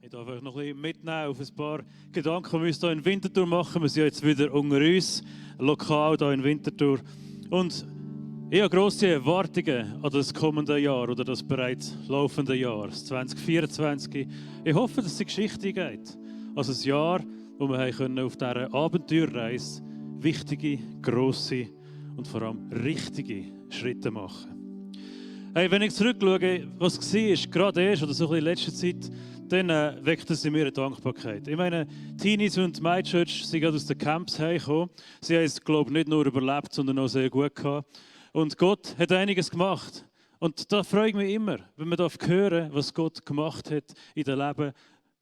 Ich darf euch noch ein bisschen mitnehmen auf ein paar Gedanken, die wir uns hier in Winterthur machen. Wir sind ja jetzt wieder unter uns, lokal hier in Winterthur. Und ich habe grosse Erwartungen an das kommende Jahr oder das bereits laufende Jahr, das 2024. Ich hoffe, dass die Geschichte geht. Also ein Jahr, wo wir auf dieser Abenteuerreise wichtige, grosse und vor allem richtige Schritte machen. Hey, wenn ich zurückschaue, was war, gerade erst oder so in letzter Zeit, dann weckt es in mir eine Dankbarkeit. Ich meine, Teenies und My Church sind gerade aus den Camps hergekommen. Sie haben es, glaube ich, nicht nur überlebt, sondern auch sehr gut gehabt. Und Gott hat einiges gemacht. Und da freue ich mich immer, wenn man hören darf, was Gott gemacht hat in dem Leben,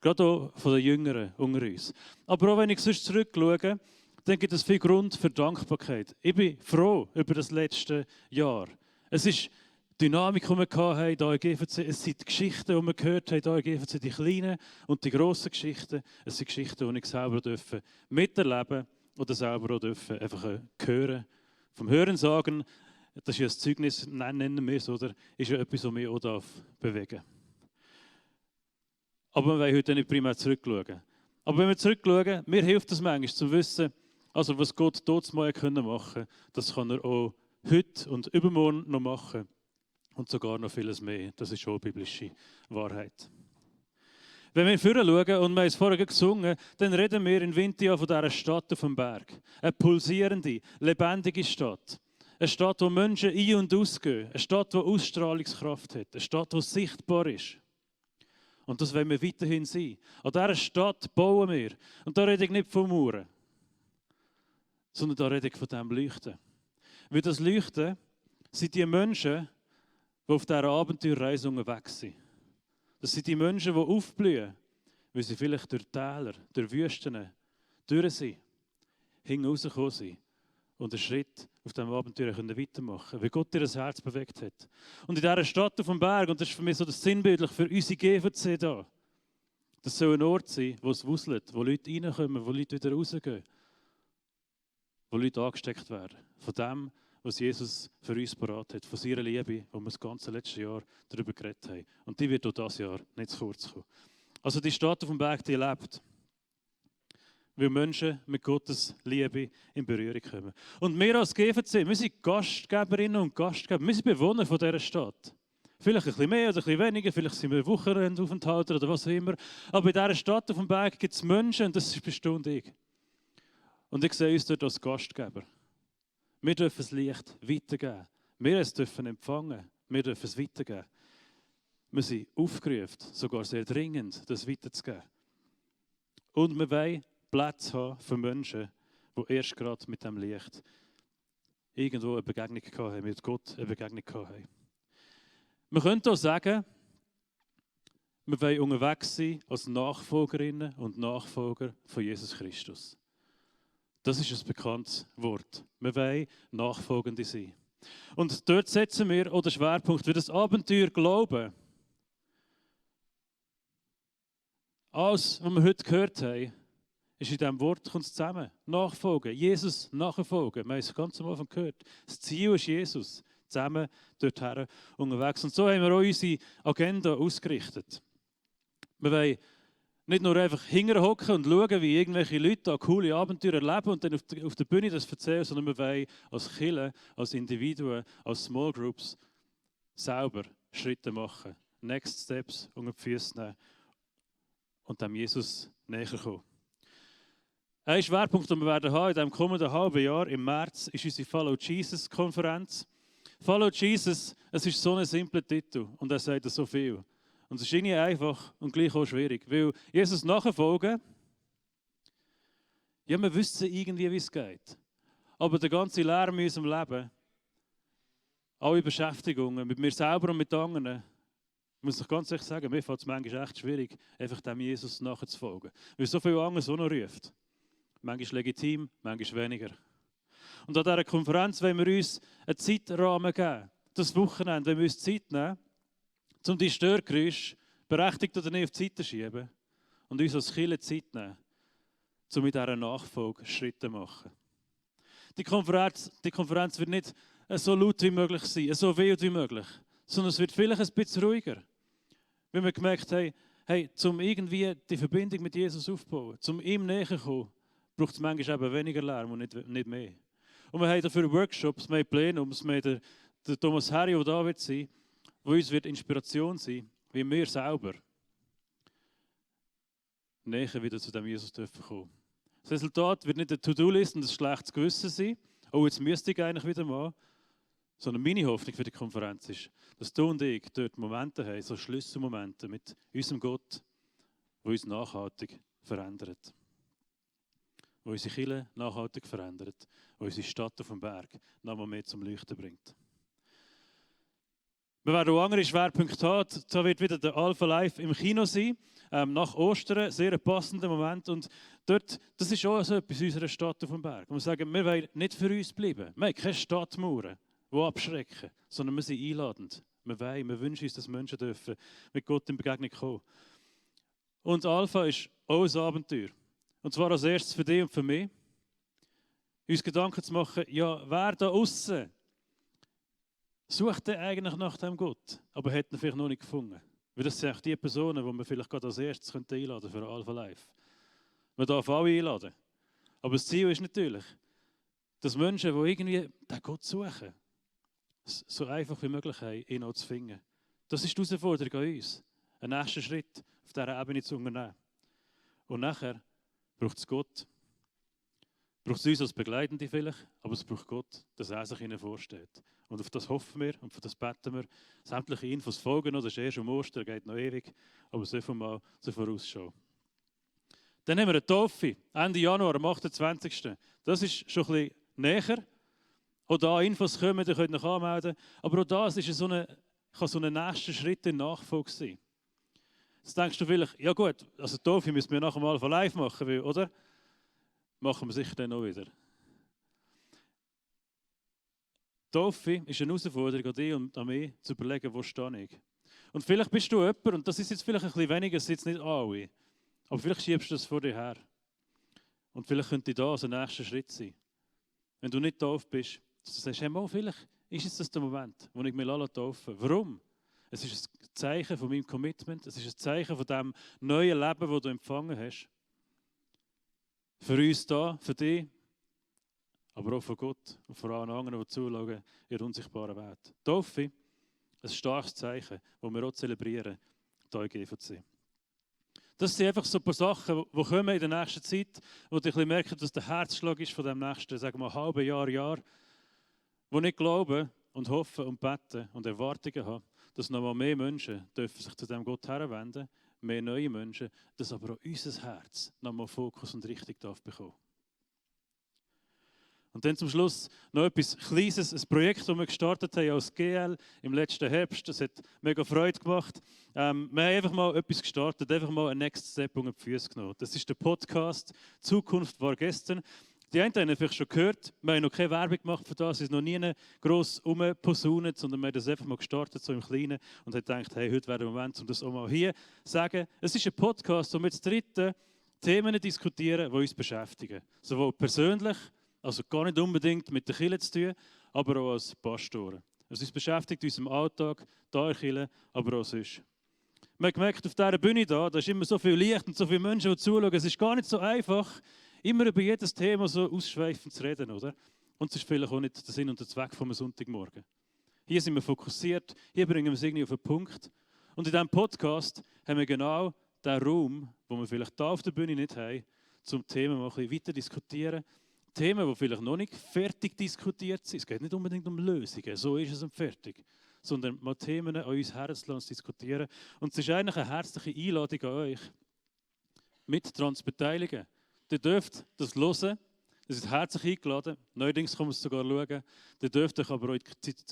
gerade auch von den Jüngeren unter uns. Aber auch wenn ich sonst zurückschaue, dann gibt es viel Grund für Dankbarkeit. Ich bin froh über das letzte Jahr. Es ist Dynamik, die wir hatten hier in GVC. Es sind Geschichten, die wir gehört haben hier in GVC, die kleinen und die grossen Geschichten. Es sind Geschichten, die ich selber miterleben oder selber auch einfach hören. Vom Hören sagen, das ist ja ein Zeugnis, nennen wir es, oder? Ist ja etwas, was mich auch bewegen darf. Aber wir wollen heute nicht primär zurückschauen. Aber wenn wir zurückschauen, mir hilft es manchmal zu wissen, also was Gott dort mal machen konnte, das kann er auch heute und übermorgen noch machen. Und sogar noch vieles mehr. Das ist schon biblische Wahrheit. Wenn wir vorher schauen, und wir haben es vorher gesungen, dann reden wir in Vintia von dieser Stadt auf dem Berg. Eine pulsierende, lebendige Stadt. Eine Stadt, wo Menschen ein- und ausgehen. Eine Stadt, die Ausstrahlungskraft hat. Eine Stadt, die sichtbar ist. Und das wollen wir weiterhin sein. An dieser Stadt bauen wir. Und da rede ich nicht von Mauern, sondern da rede ich von diesem Leuchten. Weil das Leuchten sind die Menschen, die auf dieser Abenteuerreise unterwegs sind. Das sind die Menschen, die aufblühen, weil sie vielleicht durch Täler, durch Wüsten durch sind, hinten rausgekommen sind und einen Schritt auf diesem Abenteuer weitermachen können, weil Gott ihr Herz bewegt hat. Und in dieser Stadt auf dem Berg, und das ist für mich so das Sinnbildlich für unsere GVC da, das soll ein Ort sein, wo es wuselt, wo Leute reinkommen, wo Leute wieder rausgehen, wo Leute angesteckt werden von dem, was Jesus für uns parat hat, von seiner Liebe, wo wir das ganze letzte Jahr darüber geredet haben. Und die wird auch dieses Jahr nicht zu kurz kommen. Also die Stadt auf dem Berg, die lebt, weil Menschen mit Gottes Liebe in Berührung kommen. Und wir als GVC, wir sind Gastgeberinnen und Gastgeber, wir sind Bewohner von dieser Stadt. Vielleicht ein bisschen mehr oder ein bisschen weniger, vielleicht sind wir Wochenendaufenthalter oder was auch immer. Aber in dieser Stadt auf dem Berg gibt es Menschen, und das bist du und ich. Und ich sehe uns dort als Gastgeber. Wir dürfen das Licht weitergeben. Wir dürfen es empfangen. Wir dürfen es weitergeben. Wir sind aufgerufen, sogar sehr dringend, das weiterzugeben. Und wir wollen Platz haben für Menschen, die erst gerade mit dem Licht irgendwo eine Begegnung haben, mit Gott eine Begegnung haben. Wir können auch sagen, wir wollen unterwegs sein als Nachfolgerinnen und Nachfolger von Jesus Christus. Das ist ein bekanntes Wort. Wir wollen Nachfolgende sein. Und dort setzen wir auch den Schwerpunkt für das Abenteuer Glauben. Alles, was wir heute gehört haben, ist in diesem Wort kommt es zusammen. Nachfolgen, Jesus nachfolgen. Wir haben es ganz am Anfang gehört. Das Ziel ist Jesus. Zusammen dorthin unterwegs. Und so haben wir auch unsere Agenda ausgerichtet. Wir wollen nicht nur einfach hinterhocken und schauen, wie irgendwelche Leute da coole Abenteuer erleben und dann auf der Bühne das erzählen, sondern wir wollen als Kirche, als Individuen, als Small Groups selber Schritte machen. Next Steps unter die Füße nehmen und dem Jesus näher kommen. Ein Schwerpunkt, den wir haben in diesem kommenden halben Jahr, im März, ist unsere Follow Jesus-Konferenz. Follow Jesus, es ist so ein simpler Titel und er sagt so viel. Und es ist irgendwie einfach und gleich auch schwierig. Weil Jesus nachfolgen, ja, wir wissen irgendwie, wie es geht. Aber der ganze Lärm in unserem Leben, alle Beschäftigungen mit mir selber und mit anderen, muss ich ganz ehrlich sagen, mir fällt es manchmal echt schwierig, einfach dem Jesus nachzufolgen. Weil so viel anderes auch noch ruft. Manchmal legitim, manchmal weniger. Und an dieser Konferenz wollen wir uns einen Zeitrahmen geben. Das Wochenende wollen wir uns Zeit nehmen, um die Störgeräusche, berechtigt oder nicht, auf die Seite zu schieben und uns als Kirche Zeit nehmen, um mit dieser Nachfolge Schritte zu machen. Die Konferenz wird nicht so laut wie möglich sein, so wild wie möglich, sondern es wird vielleicht ein bisschen ruhiger. Weil wir gemerkt haben, hey, um irgendwie die Verbindung mit Jesus aufzubauen, um ihm näher zu kommen, braucht es manchmal eben weniger Lärm und nicht mehr. Und wir haben dafür Workshops, wir haben Plenums, wir haben den Thomas Harry, der da wird sein, wo uns wird Inspiration sein, wie wir selber näher wieder zu dem Jesus dürfen kommen. Das Resultat wird nicht eine To-Do-List und ein schlechtes Gewissen sein, oh, jetzt müsste ich eigentlich wieder mal, sondern meine Hoffnung für die Konferenz ist, dass du und ich dort Momente haben, so Schlüsselmomente mit unserem Gott, die uns nachhaltig verändert. Die unsere Kirche nachhaltig verändert, die unsere Stadt auf dem Berg noch mal mehr zum Leuchten bringt. Wir werden auch andere Schwerpunkte haben. Da wird wieder der Alpha Live im Kino sein, nach Ostern, sehr ein passender Moment. Und dort, das ist auch so etwas in unserer Stadt auf dem Berg. Wir sagen, wir wollen nicht für uns bleiben. Wir haben keine Stadtmauern, die abschrecken, sondern wir sind einladend. Wir wünschen uns, dass Menschen dürfen mit Gott in Begegnung kommen. Und Alpha ist auch ein Abenteuer. Und zwar als erstes für dich und für mich. Uns Gedanken zu machen, ja, wer da außen sucht er eigentlich nach dem Gott, aber hat ihn vielleicht noch nicht gefunden. Weil das sind auch die Personen, die wir vielleicht gerade als erstes einladen für Alpha Live. Man darf alle einladen. Aber das Ziel ist natürlich, dass Menschen, die irgendwie den Gott suchen, so einfach wie möglich haben, ihn auch zu finden. Das ist die Herausforderung an uns, einen nächsten Schritt auf dieser Ebene zu unternehmen. Und nachher braucht es Gott. Braucht es uns als Begleitende vielleicht, aber es braucht Gott, dass er sich ihnen vorstellt. Und auf das hoffen wir und auf das beten wir. Sämtliche Infos folgen noch, das ist erst um Ostern, geht noch ewig, aber so viel mal zur Vorausschau. Dann haben wir eine Taufe, Ende Januar, am 28. Das ist schon ein bisschen näher. Auch da Infos kommen, ihr könnt euch anmelden. Aber auch das ist kann so ein nächster Schritt in Nachfolge sein. Jetzt denkst du vielleicht, ja gut, also die Taufe müssen wir nachher mal von live machen, oder? Machen wir sicher dann auch wieder. Taufe ist eine Herausforderung an dich und an mich, zu überlegen, wo stehe ich. Und vielleicht bist du jemand, und das ist jetzt vielleicht ein bisschen weniger, das sind jetzt nicht alle, aber vielleicht schiebst du das vor dir her. Und vielleicht könnte das ein nächster Schritt sein. Wenn du nicht tauft bist, dass du sagst, hey, mal, vielleicht ist jetzt das der Moment, wo ich mich taufen lasse. Warum? Es ist ein Zeichen von meinem Commitment, es ist ein Zeichen von dem neuen Leben, das du empfangen hast. Für uns da, für dich, aber auch für Gott und vor allen anderen, die zuschauen in der unsichtbaren Welt. Taufe, ein starkes Zeichen, das wir auch zelebrieren, hier in GVC. Das sind einfach so ein paar Sachen, die kommen in der nächsten Zeit, wo du merkst, dass der Herzschlag ist von dem nächsten, sagen wir, halben Jahr, wo ich glaube und hoffe und bete und Erwartungen habe, dass noch mal mehr Menschen dürfen sich zu dem Gott herwenden, mehr neue Menschen, dass aber auch unser Herz noch mal Fokus und Richtung darf bekommen. Und dann zum Schluss noch etwas Kleines, ein Projekt, das wir gestartet haben als GL im letzten Herbst. Das hat mega Freude gemacht. Wir haben einfach mal etwas gestartet, einfach mal einen Next Step unter die Füße genommen. Das ist der Podcast «Zukunft war gestern». Die einen haben vielleicht schon gehört, wir haben noch keine Werbung gemacht für das, es ist noch nie gross rumposaunet, sondern wir haben das einfach mal gestartet, so im Kleinen, und haben gedacht, hey, heute wäre der Moment, um das auch mal hier zu sagen. Es ist ein Podcast, wo wir jetzt dritte Themen diskutieren, die uns beschäftigen. Sowohl persönlich, also gar nicht unbedingt mit der Kirche zu tun, aber auch als Pastoren. Also uns beschäftigt in unserem Alltag, hier in der Kirche, aber auch sonst. Man hat gemerkt, auf dieser Bühne da ist immer so viel Licht und so viele Menschen, die zuschauen. Es ist gar nicht so einfach, immer über jedes Thema so ausschweifend zu reden, oder? Und es ist vielleicht auch nicht der Sinn und der Zweck vom Sonntagmorgen. Hier sind wir fokussiert, hier bringen wir es irgendwie auf den Punkt. Und in diesem Podcast haben wir genau den Raum, den wir vielleicht hier auf der Bühne nicht haben, zum Thema mal ein bisschen weiter diskutieren. Themen, die vielleicht noch nicht fertig diskutiert sind. Es geht nicht unbedingt um Lösungen, so ist es und fertig. Sondern mal Themen an uns herzulassen und diskutieren. Und es ist eigentlich eine herzliche Einladung an euch, mit daran zu beteiligen. Ihr dürft das hören, ihr seid herzlich eingeladen. Neuerdings kann man es sogar schauen. Ihr dürft euch aber auch in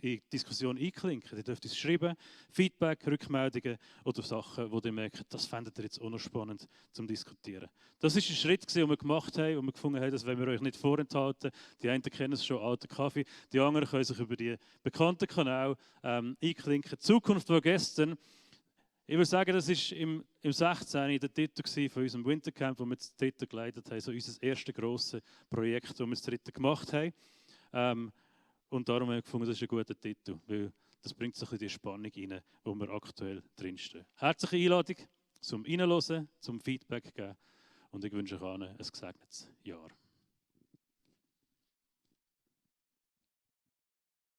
die Diskussion einklinken. Ihr dürft uns schreiben, Feedback, Rückmeldungen oder Sachen, wo ihr merkt, das fändet ihr jetzt auch noch spannend zum Diskutieren. Das ist ein Schritt, den wir gemacht haben und wir gefunden haben, das wollen wir euch nicht vorenthalten. Die einen kennen es schon, alten Kaffee. Die anderen können sich über die bekannten Kanäle einklinken. Zukunft war gestern. Ich würde sagen, das war im 16. der Titel von unserem Wintercamp, wo wir das dritte geleitet haben, so unser erstes grosses Projekt, das wir das dritte gemacht haben. Und darum haben wir gefunden, das ist ein guter Titel, weil das bringt so ein bisschen die Spannung rein, wo wir aktuell drinstehen. Herzliche Einladung, zum Reinhören, zum Feedback geben. Und ich wünsche euch allen ein gesegnetes Jahr.